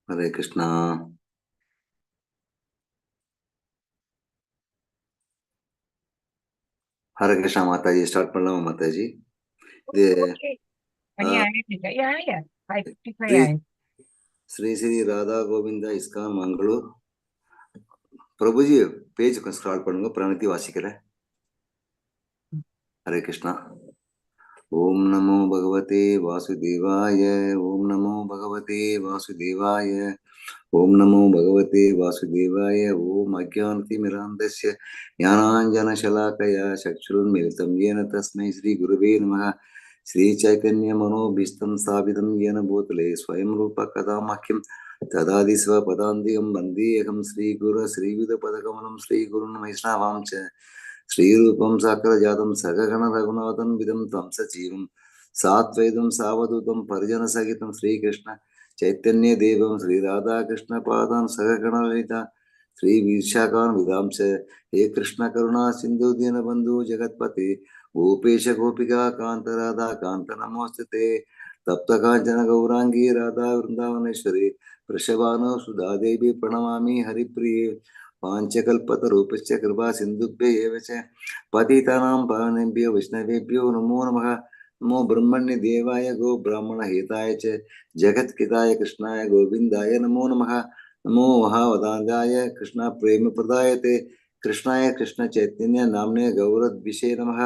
Hare Krishna. Hare Krishna Mataji, start பண்ணலாமா மாதாஜி? இது okay, மணி ஆயிடுச்சு. யா யா, 5:55 ஸ்ரீ ஆயிடுச்சு. ஸ்ரீ ஸ்ரீ ராதா கோவிந்தா இஸ்கான் மங்களூர். பிரபுஜி, பேஜ் கொஞ்சம் ஸ்க்ரால் பண்ணுங்க, பிரணத்தி வாசிக்கிறேன். ஹரே கிருஷ்ணா. ஓம் நமோ பகவதே வாசுதேவாய, ஓம் நமோ பகவதே வாசுதேவாய, ஓம் நமோ பகவதே வாசுதேவாய. ஓம் அஜ்ஞானதிமிராந்தஸ்ய ஞானாஞ்சனசலாக்கயா சக்ஷுருன்மிலிதம் येन தஸ்மை ஸ்ரீ குருவே நமः. ஸ்ரீ சைதன்ய மனோபீஷ்டம் ஸ்தாபிதம் येन भूतले स्वयं रूप कदा मह्यं ததாதி ஸ்வபதாந்திகம் வந்தேகம் ஸ்ரீகுரு ஸ்ரீயுதபதகமலம் ஸ்ரீகுருன் வைஷ்ணவாம் ச. ஸ்ரீரூபம் சாக்கரஜாதம் சககண ரகுநாதம் விதம் தம் சஜீவம் சாத்வைதம் சாவதூதம் பரிஜன சகிதம் ஸ்ரீகிருஷ்ண சைத்தன்ய தேவம் ஸ்ரீ ராதாகிருஷ்ண பாதான் சககணலலிதா ஸ்ரீ விசாகான் விதாம்ச. ஹே கிருஷ்ண கருணா சிந்து தீனபந்து ஜெகத்பதி கோபேஷ கோபிகா காந்த ராதா காந்த நமோஸ்துதே. தப்த காஞ்சன கௌராங்கி ராதா விருந்தாவனேஸ்வரி वृषभानो सुधादेवी प्रणमामि हरिप्रिये. वाञ्छकल्पतरूपश्च कृपा सिन्धुभ्य एव च पतितानां पावनेभ्यो वैष्णवेभ्यो नमो नमः. नमो ब्रह्मण्य देवाय गो ब्राह्मण हिताय च जगत्किताय कृष्णाय गोविन्दाय नमो नमः. नमो महावदान्ताय कृष्ण प्रेम प्रदायते कृष्णाय कृष्ण चैतन्य नाम्ने गौरद्विषे नमः.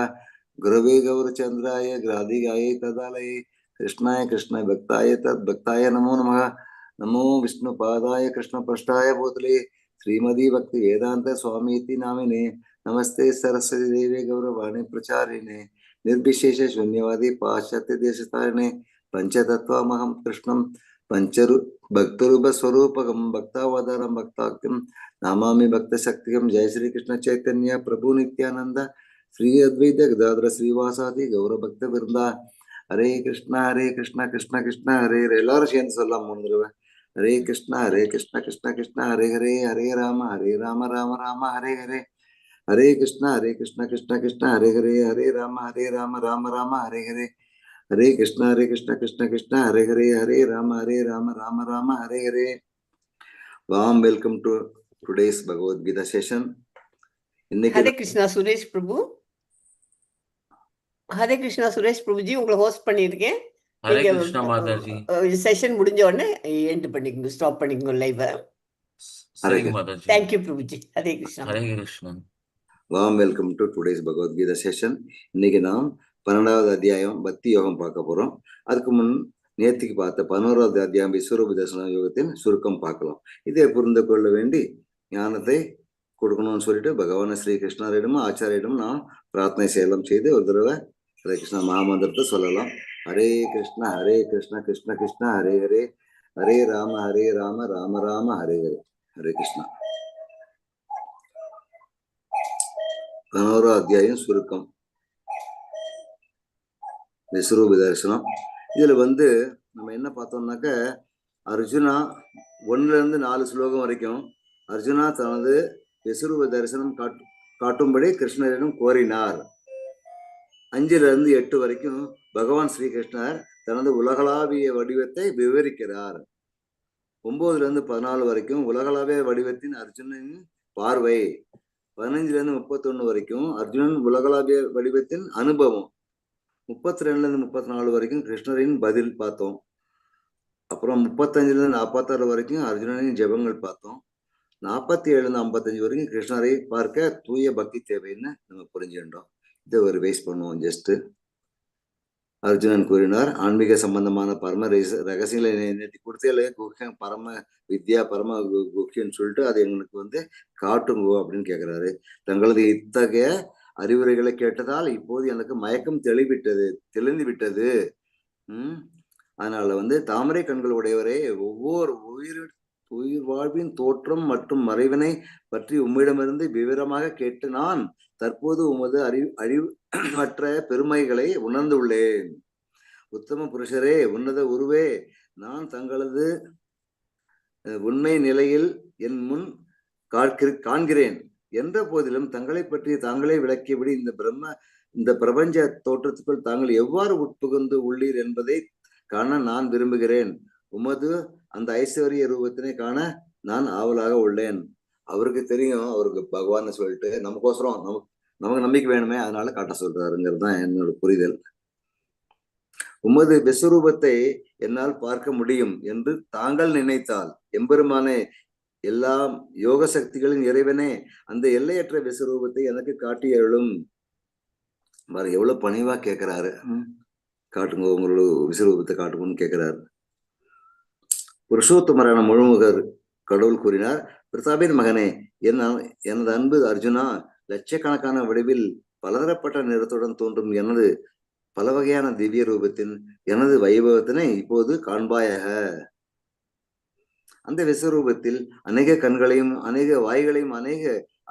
गुरवे गौरचन्द्राय ग्राधिगाय तदालये कृष्णाय कृष्ण भक्ताय तद्भक्ताय नमो नमः. नमो विष्णुपादाय कृष्णपृष्ठाय भूतले श्रीमदी भक्ति वेदांत स्वामीति नामिने. नमस्ते सरस्वती देवी गौरवाणी प्रचारिणे निर्विशेष शून्यवादी पाश्चात्य देशतारिणे. पंचतत्त्वमहं कृष्णं पंचरु भक्तरूप स्वरूपकं भक्तावतारं भक्ताख्यं नमामि भक्तशक्तिकं. जय श्री कृष्ण चैतन्य प्रभु नित्यानंद श्री अद्वैत गदाधर श्रीवासादि गौर भक्त वृंदा. ஹரே கிருஷ்ணா ஹரே கிருஷ்ணா கிருஷ்ணா கிருஷ்ணா ஹரே ஹரே. எல்லாரும் சேர்ந்து சொல்லலாம் மூணு தடவை. Hare Krishna Hare Krishna Krishna Krishna Hare Hare, Hare Rama Hare Rama Rama Rama Hare Hare. Hare Krishna Hare Krishna Krishna Krishna Hare Hare, Hare Rama Hare Rama Rama Rama Hare Hare. Hare Krishna Hare Krishna Krishna Krishna Hare Hare, Hare Rama Hare Rama Rama Rama Hare Hare. Warm welcome to today's Bhagavad Gita session. இன்னைக்கு ஹரே கிருஷ்ணா சுரேஷ் பிரபு. ஹரே கிருஷ்ணா சுரேஷ் பிரபுஜி, உங்களை ஹோஸ்ட் பண்ணியிருக்கேன். ஹரே நீங்க கிருஷ்ணா மாதாஜி. செஷன் முடிஞ்ச உடனே எண்ட் பண்ணிக்கோங்க, ஸ்டாப் பண்ணிக்கோங்க லைவ். ஹரே சரிங்க Mataji. Thank you Prabhuji. Hare Krishna. Hare Krishna. Warm welcome to today's Bhagavad Gita session. இன்னைக்கு நாம் 12வது அத்தியாயம் பக்தி யோகம் பார்க்க போறோம். அதுக்கு முன் நேத்திக்கு பார்த்த 11வது அத்தியாயம் விஸ்வரூப தரிசன யோகத்தின் சுருக்கம் பார்க்கலாம். இதை புரிந்து கொள்ள வேண்டி ஞானத்தை கொடுக்கணும்னு சொல்லிட்டு பகவான் ஸ்ரீ கிருஷ்ணரிடமும் ஆச்சாரியிடமும் நாம் பிரார்த்தனை செய்யலாம். செய்து ஒரு தடவை ஹரே கிருஷ்ணா மகாமந்திரத்தை சொல்லலாம். ஹரே கிருஷ்ணா ஹரே கிருஷ்ணா கிருஷ்ண கிருஷ்ணா ஹரே ஹரே, ஹரே ராம ஹரே ராம ராம ராம ஹரே ஹரே. ஹரே கிருஷ்ணா. 11 அத்தியாயம் சுருக்கம் விஸ்வரூப தரிசனம். இதுல நம்ம என்ன பார்த்தோம்னாக்க, அர்ஜுனா 1ல இருந்து 4 ஸ்லோகம் வரைக்கும் அர்ஜுனா தனது விஸ்வரூப தரிசனம் காட்டும்படி கிருஷ்ணரிடம் கோரினார். 5ல இருந்து 8 வரைக்கும் பகவான் ஸ்ரீகிருஷ்ணர் தனது உலகளாவிய வடிவத்தை விவரிக்கிறார். 9ல இருந்து 14 வரைக்கும் உலகளாவிய வடிவத்தின் அர்ஜுனனின் பார்வை. 15ல இருந்து 31 வரைக்கும் அர்ஜுனன் உலகளாவிய வடிவத்தின் அனுபவம். 32ல இருந்து 34 வரைக்கும் கிருஷ்ணரின் பதில் பார்த்தோம். அப்புறம் 35ல இருந்து 46 வரைக்கும் அர்ஜுனனின் ஜெபங்கள் பார்த்தோம். 47ல இருந்து 55 வரைக்கும் கிருஷ்ணரை பார்க்க தூய பக்தி தேவைன்னு நம்ம புரிஞ்சுட்டோம். இதை ஒரு வேஸ்ட் பண்ணுவோம் ஜஸ்ட். அர்ஜுனன் கூறினார், ஆன்மீக சம்பந்தமான பரம ரகசியங்களை நேற்று கொடுத்தே குஹ்யம் பரம வித்யா பரம குஹ்யன்னு சொல்லிட்டு அது எங்களுக்கு காட்டுங்கோ அப்படின்னு கேட்கிறாரு. தங்களது இத்தகைய அறிவுரைகளை கேட்டதால் இப்போது எனக்கு மயக்கம் தெளிந்து விட்டது. அதனால தாமரை கண்கள் உடையவரே, ஒவ்வொரு உயிர் வாழ்வின் தோற்றம் மற்றும் மறைவினை பற்றி உம்மிடமிருந்து விவரமாக கேட்டு நான் தற்போது உமது அறிவற்ற பெருமைகளை உணர்ந்துள்ளேன். உத்தம புருஷரே, உன்னத உருவே, நான் தங்களது உண்மை நிலையில் என் முன் காண்கிறேன் என்ற போதிலும் தங்களை பற்றி தாங்களே விளக்கியபடி இந்த பிரபஞ்ச தோற்றத்துக்குள் தாங்கள் எவ்வாறு உட்புகுந்து உள்ளீர் என்பதை காண நான் விரும்புகிறேன். உமது அந்த ஐஸ்வர்ய ரூபத்தினை காண நான் ஆவலாக உள்ளேன். அவருக்கு தெரியும் அவருக்கு பகவான் சொல்லிட்டு நமக்கோசரம் நமக்கு நமக்கு நம்பிக்கை வேணுமே, அதனால காட்ட சொல்றாருங்கிறது தான் என்னோட புரிதல். உமது விஸ்வரூபத்தை என்னால் பார்க்க முடியும் என்று தாங்கள் நினைத்தால் எம்பெருமானே, எல்லாம் யோக சக்திகளின் இறைவனே, அந்த எல்லையற்ற விஸ்வரூபத்தை எனக்கு காட்டி அருளும். பாரு எவ்வளவு பணிவா கேட்கிறாரு. காட்டுங்க உங்களோட விஸ்வரூபத்தை காட்டுங்கன்னு கேட்கிறாரு. புருஷோத்தமரான முழுமுகர் கடவுள் கூறினார், பிரதாபின் மகனே, எனது அன்பு அர்ஜுனா, லட்சக்கணக்கான வடிவில் பலதரப்பட்ட நிறத்துடன் தோன்றும் எனது பல வகையான திவ்ய ரூபத்தின் எனது வைபவத்தினை இப்போது காண்பாயாக. அந்த விஸ்வரூபத்தில் அநேக கண்களையும் அநேக வாய்களையும் அநேக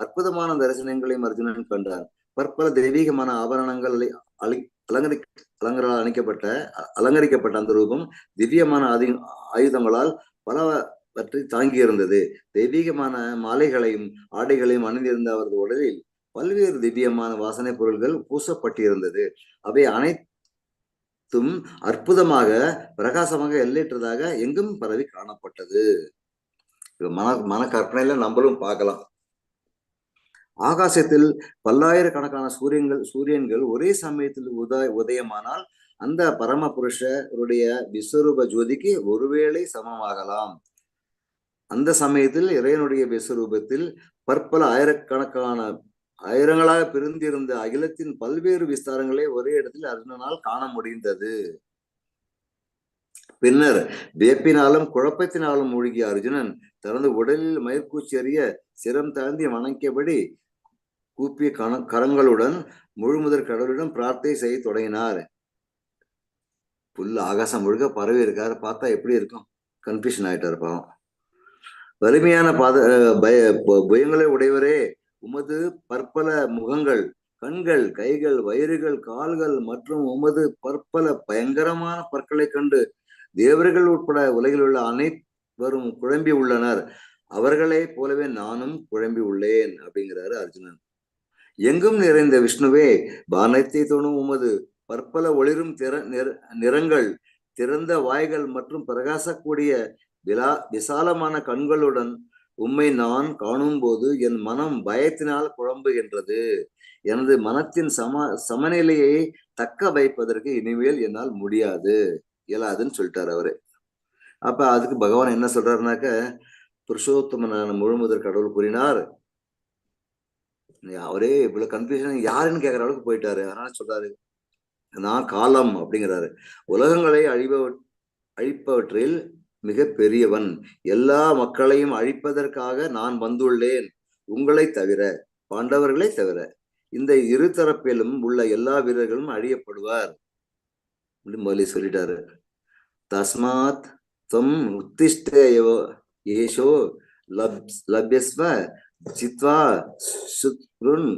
அற்புதமான தரிசனங்களையும் அர்ஜுனன் கண்டார். பற்பல தெய்வீகமான ஆபரணங்கள் அலங்கரி அலங்கரால் அலங்கரிக்கப்பட்ட அந்த ரூபம் திவ்யமான ஆயுதங்களால் பலவற்றை தாங்கியிருந்தது. தெய்வீகமான மாலைகளையும் ஆடைகளையும் அணிந்திருந்த அவரது உடலில் பல்வேறு திவ்யமான வாசனை பொருள்கள் பூசப்பட்டிருந்தது. அவை அனைத்தும் அற்புதமாக பிரகாசமாக எல்லையற்றதாக எங்கும் பரவி காணப்பட்டது. மன மன கற்பனையில நம்மளும் பார்க்கலாம். ஆகாசத்தில் பல்லாயிரக்கணக்கான சூரியன்கள் ஒரே சமயத்தில் உதயமானால் அந்த பரம புருஷருடைய விஸ்வரூப ஜோதிக்கு ஒருவேளை சமமாகலாம். அந்த சமயத்தில் இறைவனுடைய விஸ்வரூபத்தில் பற்பல ஆயிரக்கணக்கான ஆயிரங்களாக பிரிந்திருந்த அகிலத்தின் பல்வேறு விஸ்தாரங்களை ஒரே இடத்தில் அர்ஜுனனால் காண முடிந்தது. பின்னர் வியப்பினாலும் குழப்பத்தினாலும் மூழ்கிய அர்ஜுனன் தனது உடலில் மயிர்கூச்செறிய சிரம் தாழ்ந்தி வணங்கியபடி கூப்பிய கரங்களுடன் முழுமுதற் கடவுளிடம் பிரார்த்தனை செய்ய தொடங்கினார். புல் ஆகாசம் முழுக்க பரவி இருக்காரு, பார்த்தா எப்படி இருக்கும்? கன்ஃபியூஷன் ஆயிட்டாரு பாவம். வலிமையான பாத பய புயங்களை உடையவரே, உமது பற்பல முகங்கள், கண்கள், கைகள், வயிறுகள், கால்கள் மற்றும் உமது பற்பல பயங்கரமான பற்களை கண்டு தேவர்கள் உட்பட உலகில் உள்ள அனைவரும் குழம்பி உள்ளனர். அவர்களை போலவே நானும் குழம்பி உள்ளேன் அப்படிங்கிறாரு அர்ஜுனன். எங்கும் நிறைந்த விஷ்ணுவே, வானத்தை தோணும் உமது பற்பல ஒளிரும் நிறங்கள், திறந்த வாய்கள் மற்றும் பிரகாசக்கூடிய விசாலமான கண்களுடன் உம்மை நான் காணும் போது என் மனம் பயத்தினால் குழம்புகின்றது. எனது மனத்தின் சமநிலையை தக்க வைப்பதற்கு இனிமேல் என்னால் முடியாது, இயலாதுன்னு சொல்லிட்டாரு அவரு. அப்ப அதுக்கு பகவான் என்ன சொல்றாருனாக்க, புருஷோத்தமனான முழுமுதற் கடவுள் கூறினார். அவரே இவ்வளவு கன்ஃபியூஷன் யாருன்னு கேட்கற அளவுக்கு போயிட்டாரு. அதனால சொல்றாரு, நான் காலம் அப்படிங்கிறாரு. உலகங்களை அழிப்பவற்றில் மிக பெரியவன். எல்லா மக்களையும் அழிப்பதற்காக நான் வந்துள்ளேன். உங்களை தவிர, பாண்டவர்களை தவிர இந்த இரு தரப்பிலும் உள்ள எல்லா வீரர்களும் அழியப்படுவார் அப்படின்னு முதலில் சொல்லிட்டாரு. தஸ்மாத் துவம் உத்திஷ்ட ஏஷோ லப்யஸ்வ ஜித்வா சுத்ருன்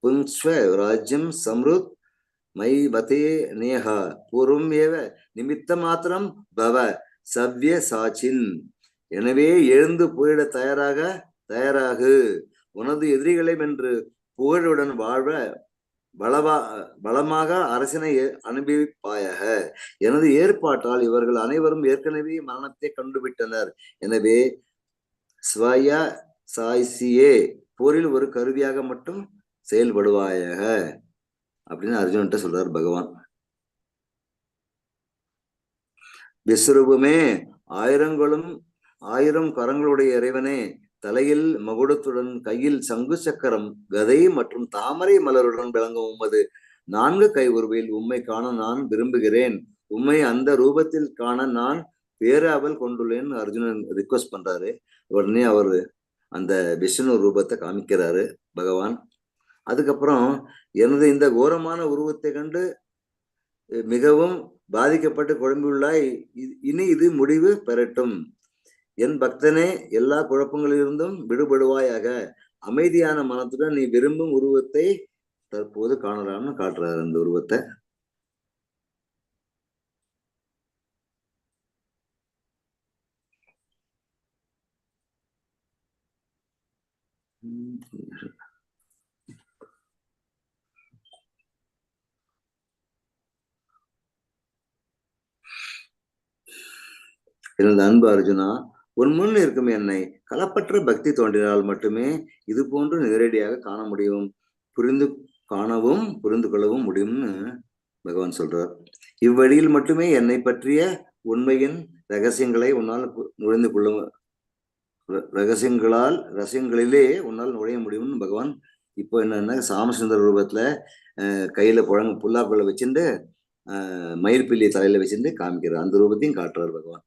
புன்ஸ்வ ராஜ்யம் சம்ருத் my மதே நேஹ பூர்வம் ஏவ நிமித்த மாத்திரம் பவ சவ்ய சாச்சின். எனவே எழுந்து போயிட தயாராகு. உனது எதிரிகளை வென்று புகழுடன் வாழ பலமாக அரசினை அனுபவிப்பாயாக. எனது ஏற்பாட்டால் இவர்கள் அனைவரும் ஏற்கனவே மரணத்தை கண்டுவிட்டனர். எனவே ஸ்வய சாய்சியே போரில் ஒரு கருவியாக மட்டும் செயல்படுவாயாக அப்படின்னு அர்ஜுனன்ட்ட சொல்றார் பகவான். விஸ்வரூபமே, ஆயிரம் கரங்களுடைய இறைவனே, தலையில் மகுடத்துடன் கையில் சங்கு சக்கரம், கதை மற்றும் தாமரை மலருடன் விளங்கும் உமது 4 கை உருவில் உம்மை காண நான் விரும்புகிறேன். உம்மை அந்த ரூபத்தில் காண நான் பேராவல் கொண்டுள்ளேன்னு அர்ஜுனன் ரிக்வஸ்ட் பண்றாரு. உடனே அவரு அந்த விஷ்ணு ரூபத்தை காமிக்கிறாரு பகவான். அதுக்கப்புறம் எனது இந்த கோரமான உருவத்தை கண்டு மிகவும் பாதிக்கப்பட்டு குழம்பியுள்ளாய். இனி இது முடிவு பெறட்டும். என் பக்தனே, எல்லா குழப்பங்களிலிருந்தும் விடுபடுவாயாக. அமைதியான மனத்துடன் நீ விரும்பும் உருவத்தை தற்போது காணலாம்னு காட்டுறாரு அந்த உருவத்தை. எனது அன்பு அர்ஜுனா, உன் முன் இருக்கும் என்னை கலப்பற்ற பக்தி தோன்றினால் மட்டுமே இது போன்று நேரடியாக காண முடியும், புரிந்து காணவும் புரிந்து கொள்ளவும் முடியும்னு பகவான் சொல்றார். இவ்வழியில் மட்டுமே என்னை பற்றிய உண்மையின் ரகசியங்களை உன்னால் நுழைந்து கொள்ள, ரகசியங்களால் ரகசியங்களிலே உன்னால் நுழைய முடியும்னு பகவான் இப்போ என்னன்னா சாமசுந்தர ரூபத்துல கையில புழங்க புல்லாக்குள்ள வச்சுட்டு மயிர்பிள்ளியை தலையில வச்சுட்டு காமிக்கிறார். அந்த ரூபத்தையும் காட்டுறார் பகவான்.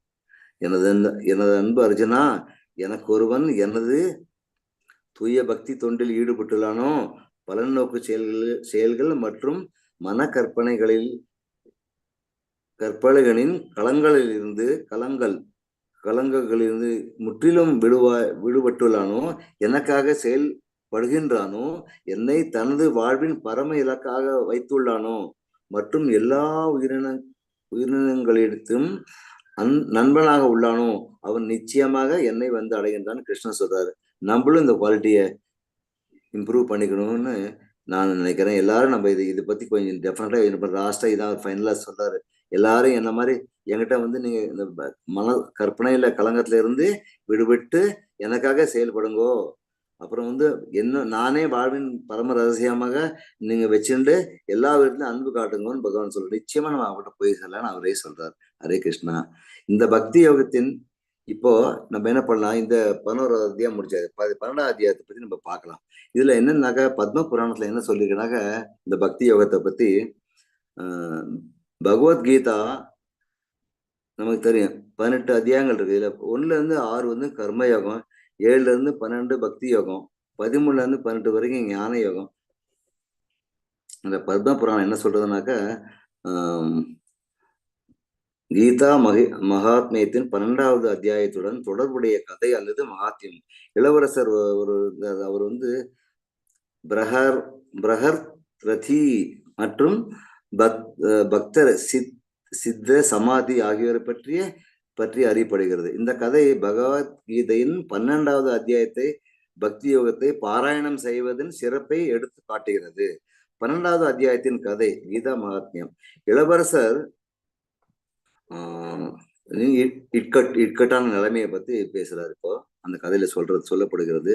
எனது எனது அன்பு அர்ஜுனா, எனக்கு ஒருவன் எனது தூய பக்தி தொண்டில் ஈடுபட்டுள்ளானோ, பலன் நோக்கு செயல்கள் செயல்கள் மற்றும் மன கற்பனைகளில் கற்பனைகளின் களங்களிலிருந்து கலங்கங்களிலிருந்து முற்றிலும் விடுபட்டுள்ளானோ, எனக்காக செயல்படுகின்றானோ, என்னை தனது வாழ்வின் பரம இலக்காக வைத்துள்ளானோ மற்றும் எல்லா உயிரினங்களிடத்தும் நண்பனாக உள்ளானோ, அவன் நிச்சயமாக என்னை வந்து அடைகின்றான் கிருஷ்ணன் சொல்றாரு. நம்மளும் இந்த குவாலிட்டியை இம்ப்ரூவ் பண்ணிக்கணும்னு நான் நினைக்கிறேன். எல்லாரும் நம்ம இது இதை பத்தி கொஞ்சம் டெஃபினட்டா லாஸ்டா இதான் ஃபைனலா சொல்றாரு. எல்லாரும் என்ன மாதிரி என்கிட்ட வந்து நீங்க இந்த மன கற்பனையில கலங்கத்துல இருந்து விடுபட்டு எனக்காக செயல்படுங்கோ. அப்புறம் வந்து என்ன நானே வாழ்வின் பரம ரகசியமாக நீங்க வச்சுண்டு எல்லா விதத்துலயும் அன்பு காட்டுங்கன்னு பகவான் சொல்றாரு. நிச்சயமா நம்ம அவர்கிட்ட போய் சொல்லலாம்னு அவரே சொல்றாரு. ஹரே கிருஷ்ணா. இந்த பக்தி யோகத்தின் இப்போ நம்ம என்ன பண்ணலாம், இந்த 11வது அத்தியாயம் முடிச்சாது, 12வது அத்தியாயத்தை பத்தி நம்ம பார்க்கலாம். இதுல என்னன்னாக்கா பத்ம புராணத்துல என்ன சொல்லியிருக்குனாக்க இந்த பக்தி யோகத்தை பத்தி பகவத்கீதா நமக்கு தெரியும் 18 அத்தியாயங்கள் இருக்கு. இதுல 1ல இருந்து 6 வந்து கர்மயோகம், 7ல இருந்து 12 பக்தி யோகம், 13ல இருந்து 18 வரைக்கும் ஞான யோகம். அந்த பத்ம புராணம் என்ன சொல்றதுனாக்க கீதா மகாத்மியத்தின் 12வது அத்தியாயத்துடன் தொடர்புடைய கதை அல்லது மகாத்மியம். இளவரசர் ஒரு அவர் வந்து பிரகர் ரதி மற்றும் பக்தர் சித்த சமாதி ஆகியோரை பற்றி அறியப்படுகிறது. இந்த கதை பகவத்கீதையின் 12வது அத்தியாயத்தை பக்தி யோகத்தை பாராயணம் செய்வதன் சிறப்பை எடுத்து காட்டுகிறது. 12வது அத்தியாயத்தின் கதை கீதா மகாத்மியம். இளவரசர் இக்கட்டான நிலைமையை பத்தி பேசுறாரு. இப்போ அந்த கதையில சொல்லப்படுகிறது.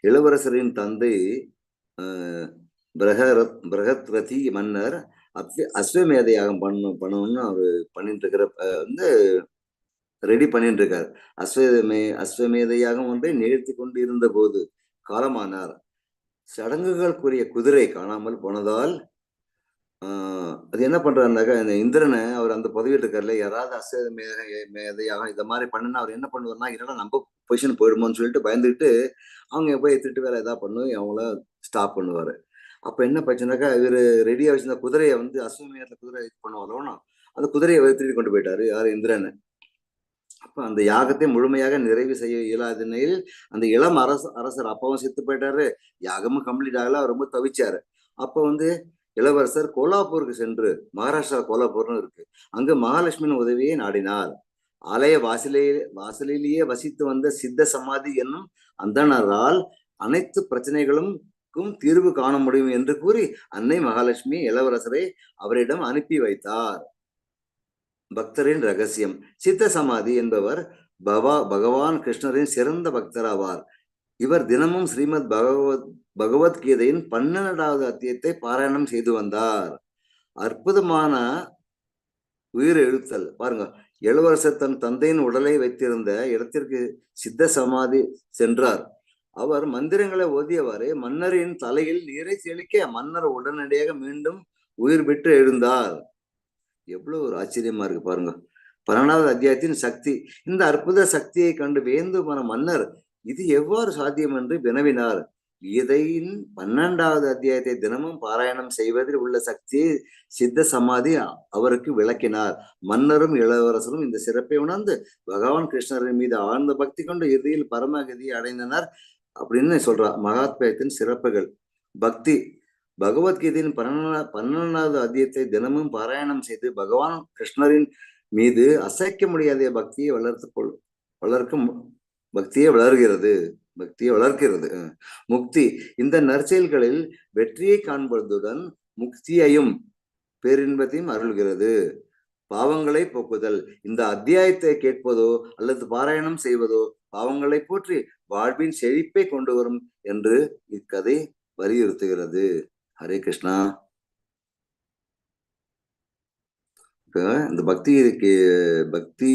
இளவரசரின் தந்தை பிரகத்ரதி மன்னர் அஸ்வமேத யாகம் பண்ணணும்னு அவரு பண்ணிட்டு இருக்கிற வந்து ரெடி பண்ணிட்டு இருக்காரு. அஸ்வமேத யாகம் ஒன்றை நிகழ்த்தி கொண்டு இருந்த போது காலமானார். சடங்குகளுக்குரிய குதிரை காணாமல் போனதால் அது என்ன பண்றாருனாக்கா, இந்த இந்திரனை அவர் அந்த பதவியில் இருக்காருல்ல, யாராவது அஸ்வமேத யாகம் இந்த மாதிரி பண்ணுனா அவர் என்ன பண்ணுவார்னா, இல்லைன்னா நம்ம பொசிஷன் போயிடுமோன்னு சொல்லிட்டு பயந்துக்கிட்டு அவங்க போய் திருட்டு வேலை ஏதாவது பண்ணு அவங்கள ஸ்டாப் பண்ணுவாரு. அப்ப என்ன பிரச்சனைக்கா, இவரு ரெடியா வச்சிருந்த குதிரையை வந்து அஸ்வமேதத்துல குதிரை இது பண்ணுவாரோன்னா அந்த குதிரையை திருடி கொண்டு போயிட்டாரு யாரு, இந்திரன். அப்ப அந்த யாகத்தை முழுமையாக நிறைவு செய்ய இயலாத நிலையில் அந்த இளம் அரசர் அப்பாவும் செத்து போயிட்டாரு, யாகமும் கம்ப்ளீட் ஆகல, அவர் ரொம்ப தவிச்சாரு. அப்ப வந்து இளவரசர் கோலாப்பூருக்கு சென்று, மகாராஷ்டிரா கோலாப்பூர்னு இருக்கு, அங்கு மகாலட்சுமியின் உதவியை நாடினார். ஆலய வாசலிலேயே வசித்து வந்த சித்த சமாதி என்னும் அந்தணரால் அனைத்து பிரச்சனைகளுக்கும் தீர்வு காண முடியும் என்று கூறி அன்னை மகாலட்சுமி இளவரசரை அவரிடம் அனுப்பி வைத்தார். பக்தரின் ரகசியம். சித்த சமாதி என்பவர் பகவான் கிருஷ்ணரின் சிறந்த பக்தராவார். இவர் தினமும் ஸ்ரீமத் பகவத்கீதையின் 12வது அத்தியாயத்தை பாராயணம் செய்து வந்தார். அற்புதமான உயிர் எழுத்தல் பாருங்க. இளவரசர் தன் தந்தையின் உடலை வைத்திருந்த இடத்திற்கு சித்த சமாதி சென்றார். அவர் மந்திரங்களை ஓதியவாறு மன்னரின் தலையில் நீரை தெளிக்க மன்னர் உடனடியாக மீண்டும் உயிர் பெற்று எழுந்தார். எவ்வளவு ஒரு ஆச்சரியமா இருக்கு பாருங்க. 12வது அத்தியாயத்தின் சக்தி. இந்த அற்புத சக்தியை கண்டு வியந்து போன மன்னர் இது எவ்வாறு சாத்தியம் என்று வினவினார். கீதையின் 12வது அத்தியாயத்தை தினமும் பாராயணம் செய்வதில் உள்ள சக்தியை சித்த சமாதி அவருக்கு விளக்கினார். மன்னரும் இளவரசரும் இந்த சிறப்பை உணர்ந்து பகவான் கிருஷ்ணரின் மீது ஆழ்ந்த பக்தி கொண்டு இறுதியில் பரமகதியை அடைந்தனர் அப்படின்னு சொல்றா. மகாத்மியத்தின் சிறப்புகள். பக்தி. பகவத்கீதையின் 12வது அத்தியாயத்தை தினமும் பாராயணம் செய்து பகவான் கிருஷ்ணரின் மீது அசைக்க முடியாத பக்தியை வளர்க்கும் பக்தியை வளர்கிறது பக்தியை வளர்க்கிறது. முக்தி. இந்த நற்செயல்களில் வெற்றியை காண்பதுடன் முக்தியையும் பேரின்பத்தையும் அருள்கிறது. பாவங்களை போக்குதல். இந்த அத்தியாயத்தை கேட்பதோ அல்லது பாராயணம் செய்வதோ பாவங்களை போற்றி வாழ்வின் செழிப்பை கொண்டு வரும் என்று இக்கதை வலியுறுத்துகிறது. ஹரே கிருஷ்ணா. இப்ப இந்த பக்தி பக்தி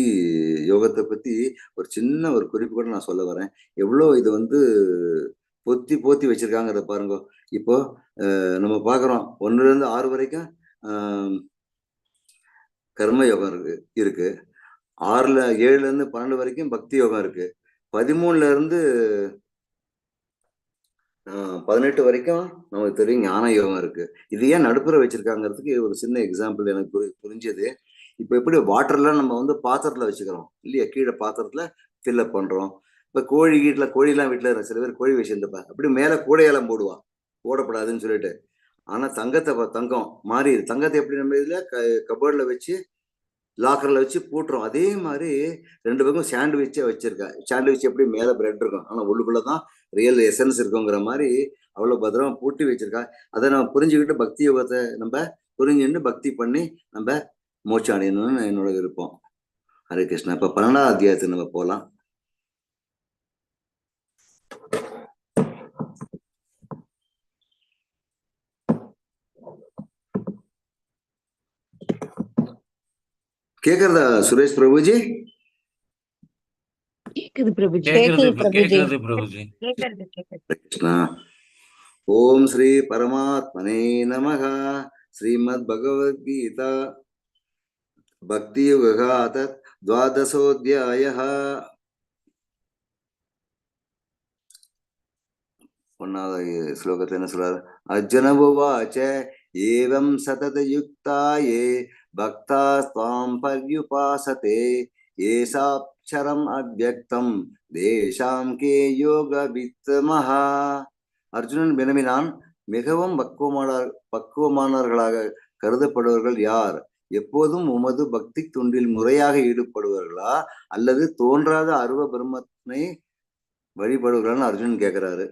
யோகத்தை பத்தி ஒரு சின்ன ஒரு குறிப்பு கூட நான் சொல்ல வரேன். எவ்வளோ இது வந்து பொத்தி போத்தி வச்சிருக்காங்கிறத பாருங்க. இப்போ நம்ம பாக்குறோம் 1 ல இருந்து 6 வரைக்கும் கர்ம யோகம் இருக்கு இருக்கு 6ல 7ல இருந்து 12 வரைக்கும் பக்தி யோகம் இருக்கு. 13ல இருந்து 18 வரைக்கும் நமக்கு தெரியும் ஞான யோகம் இருக்கு. இது ஏன் நடுப்புற வச்சிருக்காங்கிறதுக்கு ஒரு சின்ன எக்ஸாம்பிள் எனக்கு புரிஞ்சது. இப்போ எப்படி வாட்டர்லாம் நம்ம வந்து பாத்திரத்துல வச்சுக்கிறோம் இல்லையா? கீழே பாத்திரத்துல ஃபில்அப் பண்றோம். இப்ப கோழி வீட்டுல கோழிலாம் வீட்டுல சில பேர் கோழி வச்சிருந்தப்ப அப்படி மேல கூடையெல்லாம் போடுவா, போடப்படாதுன்னு சொல்லிட்டு. ஆனா தங்கத்தை தங்கம் மாறி தங்கத்தை எப்படி நம்ம இதுல கபோர்ட்ல வச்சு லாக்கர்ல வச்சு பூட்டுறோம். அதே மாதிரி ரெண்டு பக்கம் சாண்ட்விச்சே வச்சிருக்கா. சாண்ட்விச் எப்படி மேல பிரெட் இருக்கும், ஆனா உள்ளுக்குள்ளதான் ரியல் எசன்ஸ் இருக்குங்கிற மாதிரி அவ்வளவு பத்திரமா பூட்டி வச்சிருக்கா. அதை நம்ம புரிஞ்சுக்கிட்டு பக்தி யோகத்தை நம்ம புரிஞ்சுட்டு பக்தி பண்ணி நம்ம மோட்சம் அடையணும்னு என்னோட விருப்பம். ஹரே கிருஷ்ணா. இப்ப 12வது அத்தியாயத்துக்கு நம்ம போகலாம். கேக்குறதா சுரேஷ் பிரபுஜி? கேக்குது பிரபுஜி. கேக்குறது. கேக்குது பிரபுஜி. கேக்குறது பிரபுஜி. கேக்குறது, கேக்குது. கிருஷ்ணா. ஓம் ஸ்ரீ பரமாத்மனே நமः. ஸ்ரீமத் பகவத்கீதா பக்தியுகா தத் துவாதசோத்யாயः. ஒன்னாவது ஸ்லோகத்துல என்ன சொல்றாரு? அர்ஜுன உவாச்ச ஏவம் சததயுக்தாயே பக்தா துவாம் பர்யுபாசதே ஏசாட்சரம் அவ்யக்தம் தேஷாம் கே யோக வித்தமஹா. அர்ஜுனன் வினவினான், மிகவும் பக்குவமானவர்களாக கருதப்படுபவர்கள் யார்? எப்போதும் உமது பக்தி தொண்டில் முறையாக ஈடுபடுவார்களா அல்லது தோன்றாத அருவ பிரம்மத்தை வழிபடுவார்களான்னு அர்ஜுனன் கேக்குறாரு.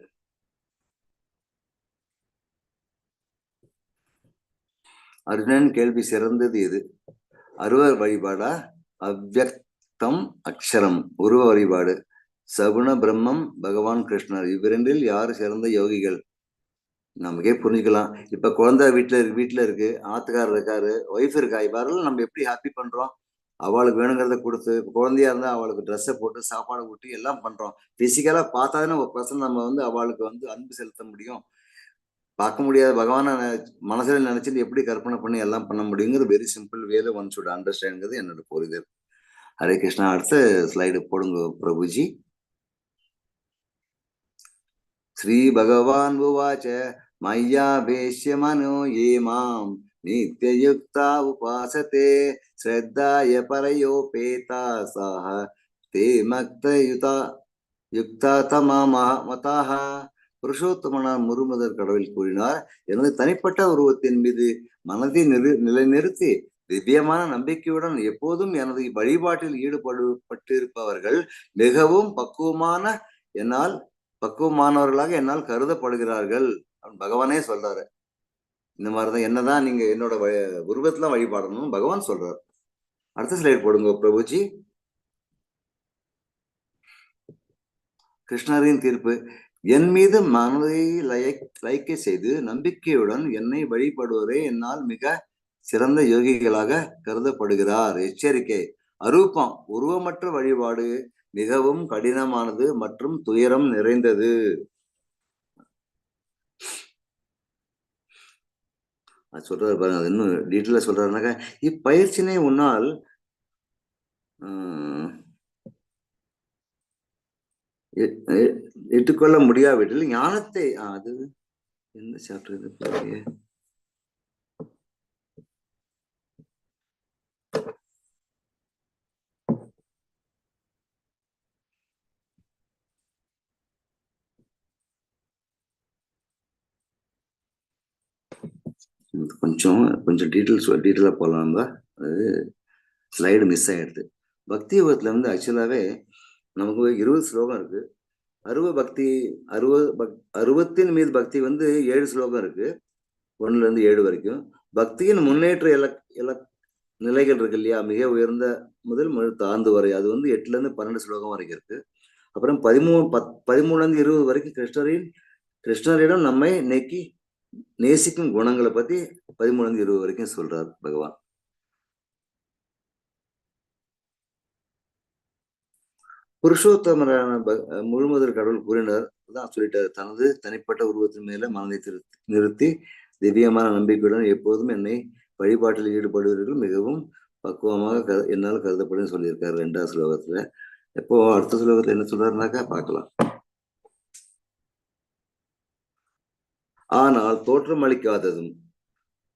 அர்ஜுனன் கேள்வி சிறந்தது எது? அருவ வழிபாடா, அவ்யக்தம் அக்ஷரம் உருவ வழிபாடு, சகுண பிரம்மம் பகவான் கிருஷ்ணர், இவ்விரண்டில் யார் சிறந்த யோகிகள்? நமக்கே புரிஞ்சுக்கலாம். இப்ப குழந்தை வீட்டுல இருக்கு, ஆத்துக்காரர் இருக்காரு, ஒய்ஃப் இருக்கா, இவ்வாறெல்லாம் நம்ம எப்படி ஹாப்பி பண்றோம்? அவளுக்கு வேணுங்கிறத கொடுத்து, இப்ப குழந்தையா இருந்தா அவளுக்கு ட்ரெஸ்ஸை போட்டு சாப்பாடு ஊட்டி எல்லாம் பண்றோம். பிசிக்கலா பார்த்தாதானே ஒரு பர்சன் நம்ம வந்து அவளுக்கு வந்து அன்பு செலுத்த முடியும். பார்க்க முடியாத பகவானை மனசுல நினைச்சிட்டு எப்படி கற்பனை பண்ணி எல்லாம் பண்ண முடியுங்கிறது வெரி சிம்பிள் வேல ஒன் should அண்டர்ஸ்டாண்ட்ங்கிறது என்னோட புரிதல். ஹரே கிருஷ்ணா. அடுத்த ஸ்லைடு போடுங்க பிரபுஜி. ஸ்ரீ பகவான் உவாச்ச மய்யாவேஷ்ய மனோ யே மாம் நித்யயுக்தா உபாசதே ஸ்ரத்தாய பரயோபேதா சாஹ தே மக்தயுதா யுக்தா தமாமா மதாஹ. புருஷோத்தமனார் முருமுதற் கடவுள் கூறினார், எனது தனிப்பட்ட உருவத்தின் மீது மனதை நிலைநிறுத்தி திவ்யமான நம்பிக்கையுடன் எப்போதும் எனது வழிபாட்டில் ஈடுபடுபட்டிருப்பவர்கள் மிகவும் பக்குவமானவர்களாக என்னால் கருதப்படுகிறார்கள் அப்படின்னு பகவானே சொல்றாரு. இந்த மாதிரிதான் என்னதான் நீங்க என்னோட உருவத்துல வழிபாடணும்னு பகவான் சொல்றாரு. அடுத்த ஸ்லைடு போடுங்க பிரபுஜி. கிருஷ்ணரின் தீர்ப்பு. என் மீது மனதை லயிக்க செய்து நம்பிக்கையுடன் என்னை வழிபடுவரே என்னால் மிக சிறந்த யோகிகளாக கருதப்படுகிறார். எச்சரிக்கை. அரூபம் உருவமற்ற வழிபாடு மிகவும் கடினமானது மற்றும் துயரம் நிறைந்தது. அது சொல்றாரு பாருங்க, அது இன்னும் டீட்டெயிலா சொல்றாருனாக்கா, இப்பயிற்சினை உன்னால் ஏற்றுக்கொள்ள முடியாவிட்டில் ஞானத்தை, அது எந்த சாப்டர் இது பாருங்க. கொஞ்சம் கொஞ்சம் டீட்டெயிலாக போகலாம் நம்ம. அது ஸ்லைடு மிஸ் ஆயிடுது. பக்தி யோகத்துல வந்து ஆக்சுவலாகவே நமக்கு 20 ஸ்லோகம் இருக்கு. அருவ பக்தி, அருவ பக் அருவத்தின் மீது பக்தி வந்து 7 ஸ்லோகம் இருக்கு, 1ல இருந்து 7 வரைக்கும். பக்தியின் முன்னேற்ற நிலைகள் இருக்கு இல்லையா, மிக உயர்ந்த முதல் முழு தாழ்ந்து வரை, அது வந்து 8ல இருந்து 12 ஸ்லோகம் வரைக்கும் இருக்கு. அப்புறம் 13ல இருந்து 20 வரைக்கும் கிருஷ்ணரிடம் நம்மை நெக்கி நேசிக்கும் குணங்களை பத்தி 13ல இருந்து 20 வரைக்கும் சொல்றார் பகவான். புருஷோத்தமரான முழுமுதற் கடவுள் கூறினார், தான் சொல்லிட்டாரு, தனது தனிப்பட்ட உருவத்தின் மேல மனதை நிறுத்தி திவ்யமான நம்பிக்கையுடன் எப்போதும் என்னை வழிபாட்டில் ஈடுபடுவீர்கள் மிகவும் பக்குவமாக என்னால் கருதப்படும் சொல்லியிருக்காரு 2வது ஸ்லோகத்துல. எப்போ அடுத்த ஸ்லோகத்துல என்ன சொல்றாருனாக்கா பார்க்கலாம். ஆனால் தோற்றமளிக்காததும்